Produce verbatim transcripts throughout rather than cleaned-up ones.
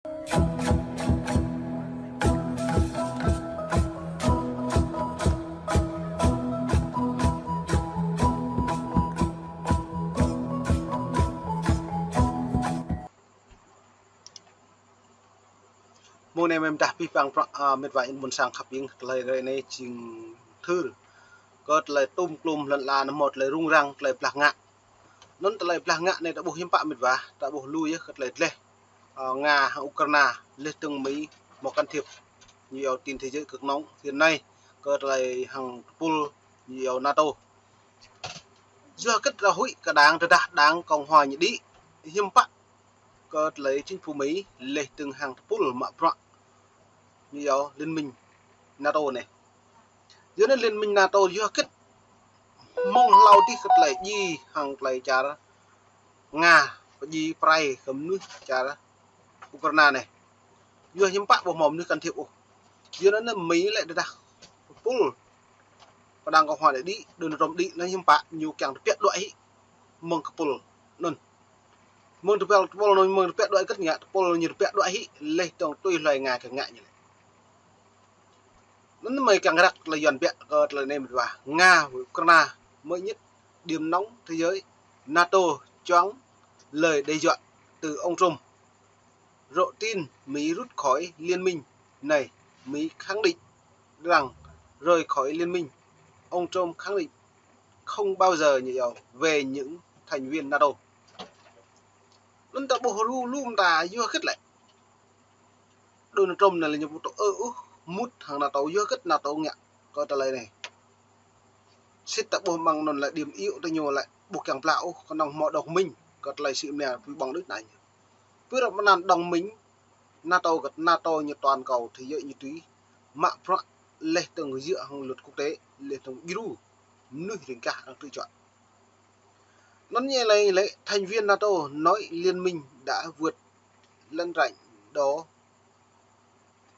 Mông anai mơ̆n tah pih pang prăk, a, mĕt wa in ƀôn sang khăp ing, tơlơi ră anai jing thâo. Kơ tơlơi tôm klôm lŏn ala anai hmâo tơlơi rŭng răng, tơlơi blah ngă. Anŭn tơlơi blah ngă anai ta ƀuh hiư̆m pă mĕt wa, ta ƀuh lu yơh kơ tơlơi dleh. A, Nga hăng Ukraina, laih dơ̆ng Mi hmâo can thiệp. Ñu iâu tin thế giới cực nóng hiện nay, kơ tơlơi hăng tơpul ñu iâu NATO. Yua hơget ră huĭ kơ đảng, tơdah đảng Cộng hòa ñu đĭ, hiư̆m pă kơ tơlơi chính phủ Mi, laih dơ̆ng hăng tơpul mă bruă ñu iâu liên minh NATO anai. Yua anŭn liên minh NATO yua hơget mơ̆ng hlâo adih kơ tơlơi djai hăng tơlơi čar Nga, pơdjai pơrai kơ mơnuih čar Ukraina anai. Yua hiư̆m pă ƀu hmâo mơnuih can thiệp ôh. Yua anŭn Mi lĕ tơdah tơpul pơ đảng Cộng hòa đĭ, Donald Trump đĭ, anŭn hiư̆m pă ñu kiăng tơbiă đuaĭ hĭ mơ̆ng tơpul anŭn. Mơ̆ng tơpul, tơpul anŭn mơ̆ng tơbiă đuaĭ hơget ngă, tơpul ñu tơbiă đuaĭ hĭ, laih dơ̆ng tui hloi Nga kiăng ngă ñu lĕ. Anŭn mơi kiăng răk tơlơi Yuan biă kơ tơlơi anai mĕt wa. Nga, Ukraina, mới nhất điểm nóng thế giới, NATO choáng lời đe dọa từ ông Trump. Rộ tin Mỹ rút khỏi liên minh này, Mỹ khẳng định rằng rời khỏi liên minh. Ông Trump khẳng định không bao giờ, ñu iâu, về những thành viên NATO. Anŭn ta ƀuh lu lu mơta yua hơget lĕ. Donald Trump anai lĕ ñu ƀu tŭ ư ôh mŭt hăng NATO, yua hơget NATO ngă kơ tơlơi anai. Sĭt ta ƀuh mơ̆ng anŭn lĕ điểm yếu tơ ñu lĕ ƀu kiăng pla ôh, kơnơ̆ng hmâo đồng minh kơ tơlơi sĭ mơnia pui ƀơ̆ng đôč anai. Pơ ră mơnăn đồng minh NATO, kơ NATO ñu toàn cầu thế giới ñu tui mă bruă laih dơ̆ng djơ̆ hăng luật quốc tế, laih dơ̆ng djru mơnuih ring kah arăng tui čuă. Anŭn ñu lĕ, lĕ thành viên NATO nói liên minh đã vượt lấn ranh đỏ.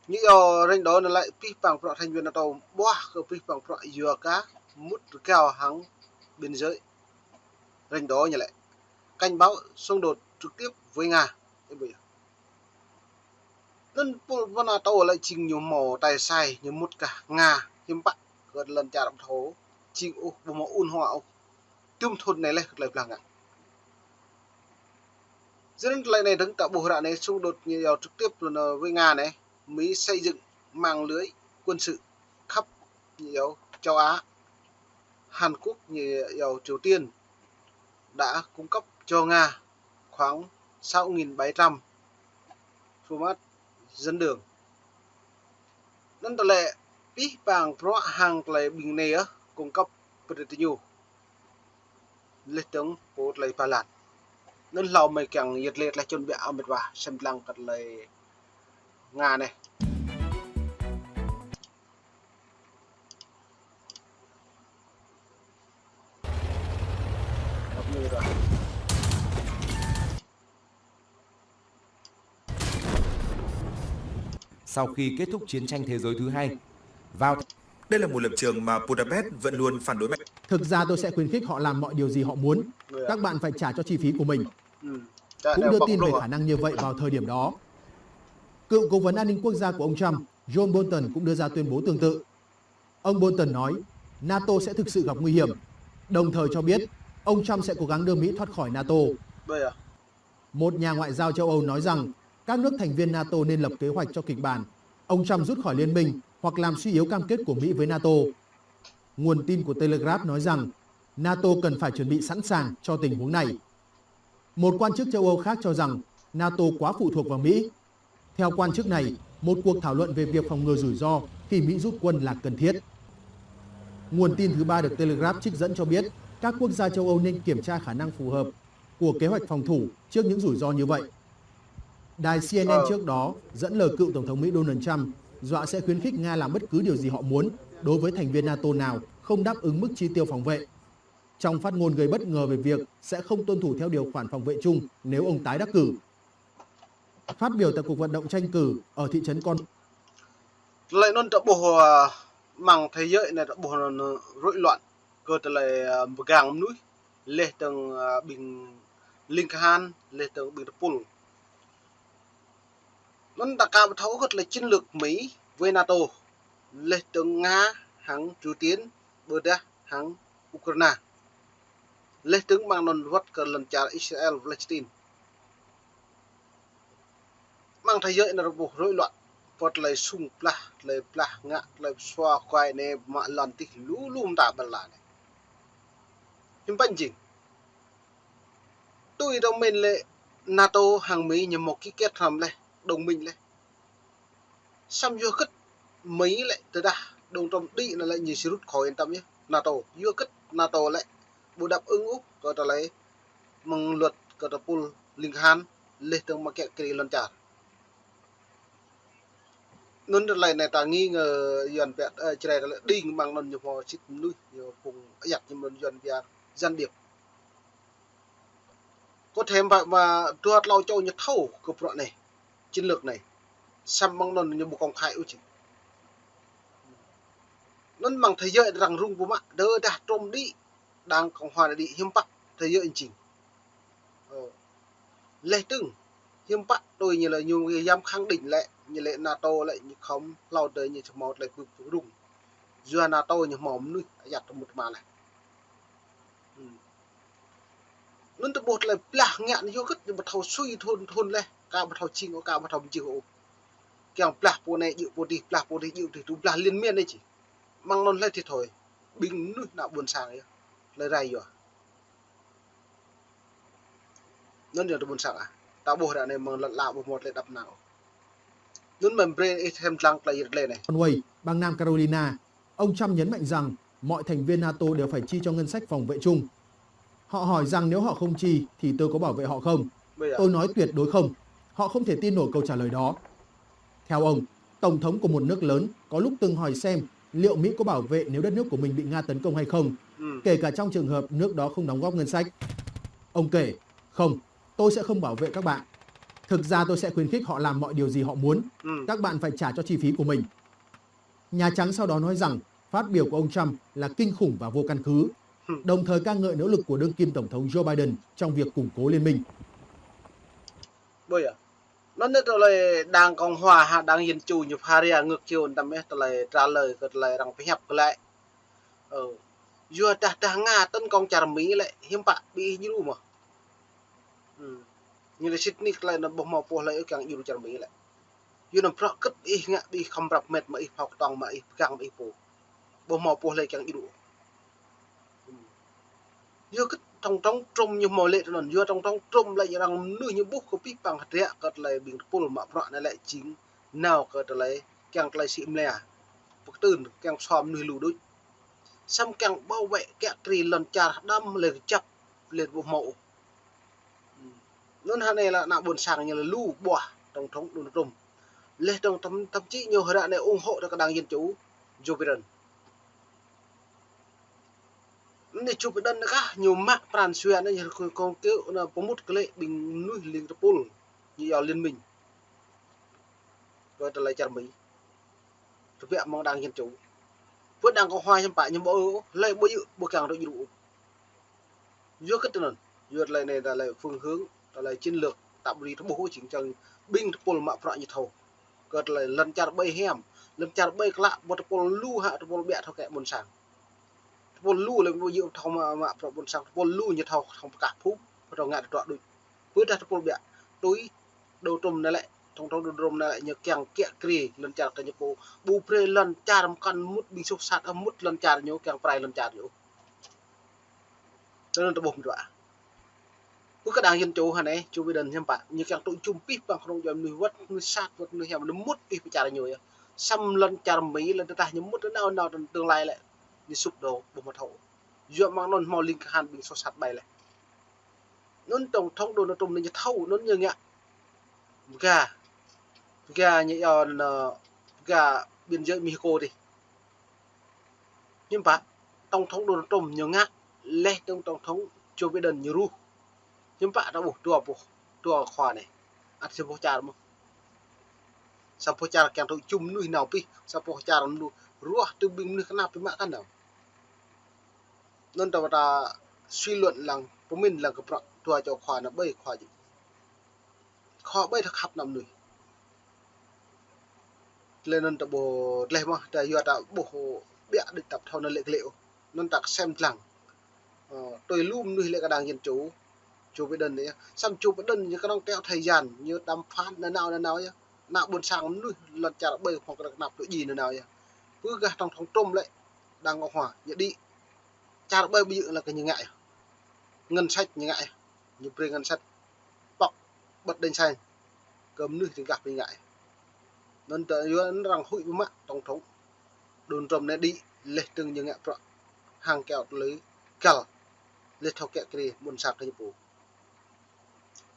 Ñu iâu ranh đỏ anŭn lĕ pih pang bruă thành viên NATO ƀuah kơ pih pang bruă yua kơ mŭt rơgao hăng biên giới ranh đỏ ñu lĕ. Cảnh báo xung đột trực tiếp với Nga. Anŭn tơpul pơ NATO lĕ jing ñu hmâo tai sai, ñu mŭt kơ Nga, hiư̆m pă kơ lŏn čar ƀu thâo jing ôh, ƀu hmâo ôn hòa ôh. Tơm thŭn anai laih kơ tơlơi blah ngă. Yua anŭn tơlơi anai dơ̆ng ta ƀuh ră anai xung đột ñu iâu trực tiếp với Nga anai, Mỹ xây dựng mạng lưới quân sự khắp ñu iâu châu Á. Hàn Quốc ñu iâu Triều Tiên đã cung cấp cho Nga khoảng sáu nghìn bảy trăm format dẫn đường. Anŭn tơlơi pih pang bruă hăng tơlơi ƀing anai yơh cung cấp pơdrĕt ñu. Laih dơ̆ng pô tơlơi Ba Lan. Anŭn hlâo mơi kiăng yơh tơlơi tơlơi čun biă mĕt wa, sem lăng kơ tơlơi Nga anai. Sau khi kết thúc chiến tranh thế giới thứ hai, vào Đây là một lập trường mà Budapest vẫn luôn phản đối mạnh. Thực ra tôi sẽ khuyến khích họ làm mọi điều gì họ muốn. Các bạn phải trả cho chi phí của mình. Cũng đưa tin về khả năng như vậy vào thời điểm đó. Cựu cố vấn an ninh quốc gia của ông Trump, John Bolton cũng đưa ra tuyên bố tương tự. Ông Bolton nói, NATO sẽ thực sự gặp nguy hiểm, đồng thời cho biết ông Trump sẽ cố gắng đưa Mỹ thoát khỏi NATO. Một nhà ngoại giao châu Âu nói rằng các nước thành viên NATO nên lập kế hoạch cho kịch bản ông Trump rút khỏi liên minh hoặc làm suy yếu cam kết của Mỹ với NATO. Nguồn tin của Telegraph nói rằng NATO cần phải chuẩn bị sẵn sàng cho tình huống này. Một quan chức châu Âu khác cho rằng NATO quá phụ thuộc vào Mỹ. Theo quan chức này, một cuộc thảo luận về việc phòng ngừa rủi ro khi Mỹ rút quân là cần thiết. Nguồn tin thứ ba được Telegraph trích dẫn cho biết các quốc gia châu Âu nên kiểm tra khả năng phù hợp của kế hoạch phòng thủ trước những rủi ro như vậy. Đài C N N trước đó dẫn lời cựu Tổng thống Mỹ Donald Trump dọa sẽ khuyến khích Nga làm bất cứ điều gì họ muốn đối với thành viên NATO nào không đáp ứng mức chi tiêu phòng vệ. Trong phát ngôn gây bất ngờ về việc sẽ không tuân thủ theo điều khoản phòng vệ chung nếu ông tái đắc cử. Phát biểu tại cuộc vận động tranh cử ở thị trấn Con Tơlơi anŭn ta ƀuh, a, mơ̆ng thế giới anai ta ƀuh anŭn rối loạn kơ tơlơi, a, pơgang mơnuih, laih dơ̆ng, a, ƀing ling kahan, laih dơ̆ng ƀing tơpul. Anŭn ta aka ƀu thâo hơget lĕ chiến lược Mỹ với NATO. Laih dơ̆ng Nga hăng Triều Tiên, ƀôdah hăng Ukraina. Laih dơ̆ng mơ̆ng anŭn wơ̆t kơ lŏn čar Israel Palestine. Mơ̆ng thế giới anai rơbuh rối loạn. Pơ tơlơi sung blah, tơlơi blah ngă, tơlơi sua kuai anai mă lŏn tih lu lu mơta ƀơi lŏn anai. Hiư̆m pă jing. Tui tơ̆ mĭn lĕ NATO hăng Mỹ ñu hmâo ký kết hrăm laih, đồng minh laih. Samơ̆ yua hơget Mỹ lĕ tơdah Donald Trump đĭ anŭn lĕ ñu či rút khỏi yên tâm yơh NATO. Yua hơget NATO lĕ ƀu đáp ứng ôh kơ tơlơi mơ̆ng luật kơ tơpul ling kahan laih dơ̆ng mă kiă kriê lŏn čar. Anŭn tơlơi anai ta nghi ngờ Yuan pĕ, ơ, Jrai tơlơi đing mơ̆ng anŭn ñu hmâo sĭt mơnuih, ñu phung ayăt ñu mơ̆n Yuan pĕ gián điệp. Có thể mă, mă dua tlâo čô ñu thâo kơ bruă anai, chiến lược anai. Samơ̆ mơ̆ng anŭn ñu ƀu công khai ôh jing. Anŭn mơ̆ng thế giới arăng rŭng ƀu mă, tơdah Trump đĭ, Đảng Cộng hòa đĭ hiư̆m pă thế giới jing. Ơ. Laih dơ̆ng, hiư̆m pă tui ñu lĕ ñu yam khẳng định lĕ, ñu lĕ NATO lĕ ñu khŏm hlâo tơdơi ñu či hmâo tơlơi pơpŭ rŭng. Yua NATO ñu hmâo mơnuih ayăt tơmŭt tơma laih. Hmm. Anŭn tơƀuh tơlơi blah ngă anai yua hơget ñu ƀu thâo sui thun thun laih, aka ƀu thâo jing ôh, aka ƀu thâo mơjih ôh. Kiăng blah pô anai djơ̆ pô adih, blah pô adih djơ̆ pô adih, tŭ blah liên miên anai či. Mơ̆ng anŭn laih thĭt thoi. Ƀing mơnuih ană ƀôn sang yơh. Tơlơi rai yua. Anŭn yơh tơƀôn sang ah. Ta ƀuh ră anai mơ̆ng lŏn ala ƀu hmâo tơlơi đăp nao. Anŭn mơ̆n brơi ih thêm lăng tơlơi yơh tơlơi anai. Conway, bang Nam Carolina, ông Trump nhấn mạnh rằng mọi thành viên NATO đều phải chi cho ngân sách phòng vệ chung. Họ hỏi rằng nếu họ không chi thì tôi có bảo vệ họ không? Bây giờ. Tôi nói tuyệt đối không. Họ không thể tin nổi câu trả lời đó. Theo ông, tổng thống của một nước lớn có lúc từng hỏi xem liệu Mỹ có bảo vệ nếu đất nước của mình bị Nga tấn công hay không, ừ, kể cả trong trường hợp nước đó không đóng góp ngân sách. Ông kể, không, tôi sẽ không bảo vệ các bạn. Thực ra tôi sẽ khuyến khích họ làm mọi điều gì họ muốn. Ừ. Các bạn phải trả cho chi phí của mình. Nhà Trắng sau đó nói rằng phát biểu của ông Trump là kinh khủng và vô căn cứ, đồng thời ca ngợi nỗ lực của đương kim Tổng thống Joe Biden trong việc củng cố liên minh. Bây giờ, anŭn tơlơi Đảng Cộng hòa hă Đảng Dân chủ ñu pha ria ngược chiều tăm yơh tơlơi trả lời kơ tơlơi arăng pơhiăp kơ lĕ. Ơ. Yua dah dah Nga tấn công čar Mỹ lĕ hiư̆m pă ƀing ih djru mơ̆. Hmm. Ñu lĕ sĭt nik tơlơi anŭn ƀu hmâo pô hlơi ôh kiăng djru čar Mỹ lĕ. Yua anŭn bruă hơget ih ngă ƀing ih khŏm prăp met mă ih phao kơtong mă ih pơgang mă ih pô. Ƀu hmâo pô hlơi kiăng djru. Yua hơget Tổng thống Trump ñu hmâo lĕ tui anŭn, yua Tổng thống Trump lĕ arăng mơnuih ñu ƀuh kơ pih păng hơdră kơ tơlơi ƀing tơpul mă bruă anai lĕ jing nao kơ tơlơi kiăng tơlơi sĭ mlia. Pơkơtưn kiăng sua mơnuih lu đôč. Samơ̆ kiăng bảo vệ kiă kriê lŏn čar hơđăm lĕ kơjăp lĕ ƀu hmâo ôh. Anŭn hă anai lĕ ană ƀôn sang ñu lĕ lu ƀuah Tổng thống Donald Trump. Laih dơ̆ng thậm, thậm chí ñu ră anai ủng hộ tơ kơ Đảng Dân chủ Joe Biden. Anai Joe Biden anai kah ñu mă pran jua anai ñu kơ, kơ, kơ, anai pơmŭt kơ lĕ ƀing mơnuih ling tơpul ñu yua liên minh. Kơ tơlơi čar Mỹ. Tơbiă mơ̆ng Đảng Dân chủ. Pơ Đảng Cộng hòa hiư̆m pă ñu ƀu ư, hlơi ƀu djơ̆ ƀu kiăng tŭ djru. Yua hơget tui anŭn. Yua tơlơi anai tơlơi phương hướng, tơlơi chiến lược, ta ƀu ri tơƀuh ôh jing čang ƀing tơpul mă bruă ñu thâo. Kơ tơlơi lŏn čar ƀai hiam, lŏn čar ƀai klă, ƀu tơpul lu hă tơpul ƀiă thâo kĕ ƀôn sang. Tơpul lu lĕ ƀu djơ̆ thâo mă, mă bruă ƀôn sang, tơpul lu ñu thâo, thâo pơkah phung, thâo ngă tơdruă đôč. Pơ dah tơpul ƀiă, tui Donald Trump anai lĕ, Tổng thống Donald Trump anai lĕ, ñu kiăng kiă kriê lŏn čar kơ ñu pô, ƀu brơi lŏn čar mơkăn mŭt ƀing soh sat, ơ, mŭt lŏn čar ñu, kiăng prai lŏn čar ñu. Tui anŭn tơƀuh mơ̆n dua. Pơ kơ Đảng Dân chủ hă anai, Joe Biden hiư̆m pă, ñu kiăng tŭ jum pih păng kơnung djuai mơnuih wơ̆t, mơnuih sat, wơ̆t mơnuih hiam, ñu mŭt pih pơ čar ñu yơh. Samơ̆ lŏn čar Mỹ lĕ tơdah ñu mŭt nao nao tương lai lĕ, ñu sụp đổ, ƀu hmâo thâo. Yua mơ̆ng anŭn hmâo ling kahan ƀing soh sat ƀai lĕ. Anŭn Tổng thống Donald Trump anai ñu thâo, anŭn ñu ngă. Pơga. Pơga ñu yua anŭn, pơga biên giới Mexico dih. Hiư̆m pă, Tổng thống Donald Trump ñu ngă, laih dơ̆ng Tổng thống Joe Biden ñu ruh. Hiư̆m pă ta ƀuh dua boh, dua khua anai. Ăt sa boh čar mơ̆n. Sa boh čar kiăng tŭ jum mơnuih nao pih, sa boh čar mơnuih ruah tui ƀing mơnuih kơna pih mă kơ nao. Anŭn ta ƀu ta suy luận lăng, pơmĭn lăng kơ bruă dua čô khua anai ƀai khua jing. Khua ƀai thâo khăp ană mơnuih. Lĕ anŭn ta ƀuh dleh mơ̆, ta yua ta ƀuh ƀiă đĭ tăp thâo anŭn lĕ klĕ ôh. Anŭn ta kơsem lăng. Ơ, tui lu mơnuih lĕ kơ đảng Dân Chủ, Joe Biden anai yơh. Samơ̆ Joe Biden ñu kơnơ̆ng theo thời gian, ñu đàm phán nanao nanao yơh. Ană ƀôn sang mơnuih lŏn čar ƀơi phŏng kơnăp kơnăp tui djai nanao yơh. Pơ gah tổng thống Trump lĕ, đảng Cộng hòa, ñu đĭ čar ƀơi ƀu djơ̆ lăng kơ ñu ngă yơh. Ngân sách ñu ngă yơh. Ñu brơi ngân sách pŏk bật đèn xanh kơ mơnuih tơgah pơngă. Anŭn ta yua anŭn arăng huĭ biă mă tổng thống Donald Trump anai đĭ leh tơ̆ng ñu ngă bruă hăng kiăo tơlơi găl leh thâo kiă kriê ƀôn sang kơ ñu pô.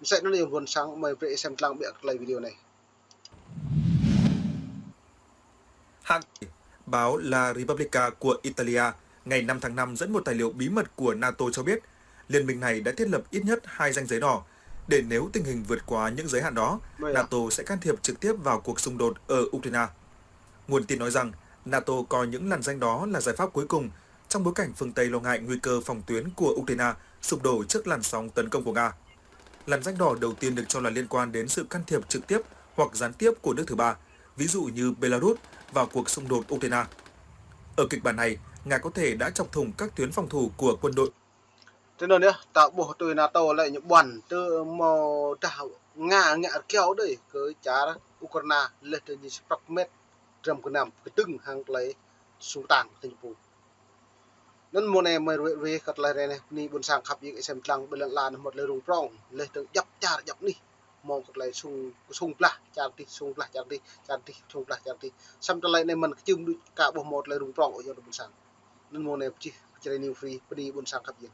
Mơsĕ anŭn yơh ƀôn sang, mơi brơi sem lăng ƀiă kơ tơlơi video anai. Hãng báo La Repubblica của Italia ngày năm tháng năm dẫn một tài liệu bí mật của NATO cho biết, liên minh này đã thiết lập ít nhất hai ranh giới đỏ, để nếu tình hình vượt quá những giới hạn đó, NATO sẽ can thiệp trực tiếp vào cuộc xung đột ở Ukraine. Nguồn tin nói rằng NATO coi những làn ranh đó là giải pháp cuối cùng trong bối cảnh phương Tây lo ngại nguy cơ phòng tuyến của Ukraine sụp đổ trước làn sóng tấn công của Nga. Làn ranh đỏ đầu tiên được cho là liên quan đến sự can thiệp trực tiếp hoặc gián tiếp của nước thứ ba, ví dụ như Belarus, vào cuộc xung đột Ukraine. Ở kịch bản này, Nga có thể đã chọc thủng các tuyến phòng thủ của quân đội. Tui anŭn yơh, ta ƀuh tui NATO lĕ ñu ƀuăn, tơ mơ̆ dah Nga ngă rơkiao đơi kơ čar Ukraine leh tơ ñu sprăk met, dram gơnam kơdơ̆ng hăng tơlơi sung tang kơ ñu pô. Anŭn mơ̆ng anai mơi ruai ruai kơ tơlơi anai, bơni ƀôn sang khăp yơh, sem lăng ƀơi lŏn ala anai hmâo tơlơi rŭng prŏng, leh tơ̆ng djăp čar djăp anih, hmâo kơ tơlơi sung, sung blah čar adih, sung blah čar adih, čar adih sung blah čar adih. Samơ̆ tơlơi anai mơ̆n kơčưm đuč ka ƀuh hmâo tơlơi rŭng prŏng ôh yơh ƀôn sang. Anŭn mơ̆ng anai pơčih Jrai New Free, bơni ƀôn sang khăp yơh.